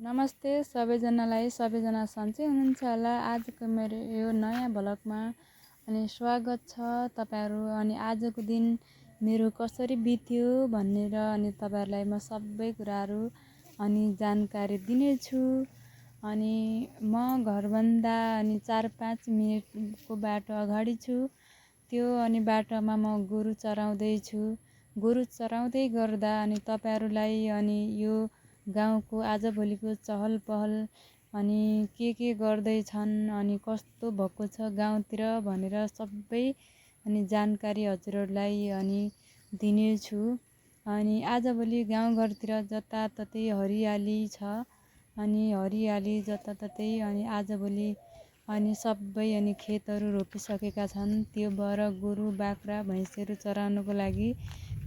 नमस्ते सबैजनालाई। सबैजना सन्चै हुनुहुन्छ होला। आजको मेरो यो नयाँ भ्लगमा अनि स्वागत छ तपाईँहरू। अनि आजको दिन मेरो कसरी बित्यो भनेर अनि तपाईँहरूलाई म सबै कुराहरू अनि जानकारी दिनेछु। अनि म घरभन्दा अनि 4-5 मिनटको बाटो अगाडि छु। त्यो अनि बाटोमा म गोरु चराउँदैछु। गोरु चराउँदै गर्दा अनि तपाईँहरूलाई अनि यो गाउँको आजभोलिको चहल पहल अनि के गर्दैछन् अनि कस्तो भएको छ गाउँतिर भनेर सबै अनि जानकारी हजुरहरूलाई अनि दिनेछु। अनि आजभोलि गाउँघरतिर जताततै हरियाली छ। अनि हरियाली जताततै अनि आजभोलि अनि सबै अनि खेतहरू रोपिसकेका छन्। त्यो भएर गोरु बाख्रा भैँसीहरू चराउनको लागि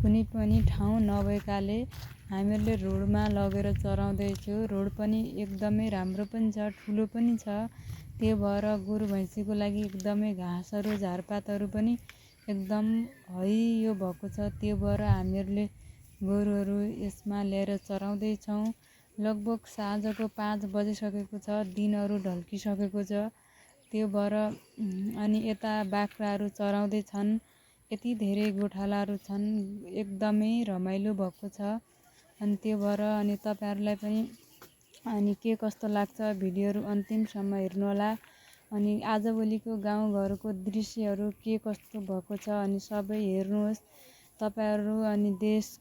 कुनै पनि ठाउँ नभएकाले हामीहरूले रोडमा लगेर चराउँदैछु। रोड पनि एकदमै राम्रो पनि छ, ठुलो पनि छ। त्यो भएर गोरु भैँसीको लागि एकदमै घाँसहरू झारपातहरू पनि एकदम हरियो भएको छ। त्यो भएर हामीहरूले गोरुहरू यसमा ल्याएर चराउँदैछौँ। लगभग साँझको 5 बजिसकेको छ, दिनहरू ढल्किसकेको छ। त्यो भएर अनि यता बाख्राहरू चराउँदैछन्। यति धेरै गोठालाहरू छन्, एकदमै रमाइलो भएको छ। अनि त्यो भएर अनि तपाईँहरूलाई पनि अनि के कस्तो लाग्छ भिडियोहरू अन्तिमसम्म हेर्नुहोला। अनि आजभोलिको गाउँघरको दृश्यहरू के कस्तो भएको छ अनि सबै हेर्नुहोस्। तपाईँहरू अनि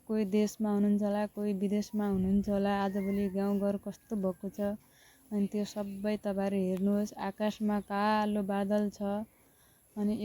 कोही देशमा हुनुहुन्छ होला, कोही विदेशमा हुनुहुन्छ होला। आजभोलि गाउँघर कस्तो भएको छ अनि त्यो सबै तपाईँहरू हेर्नुहोस्। आकाशमा कालो बादल छ अनि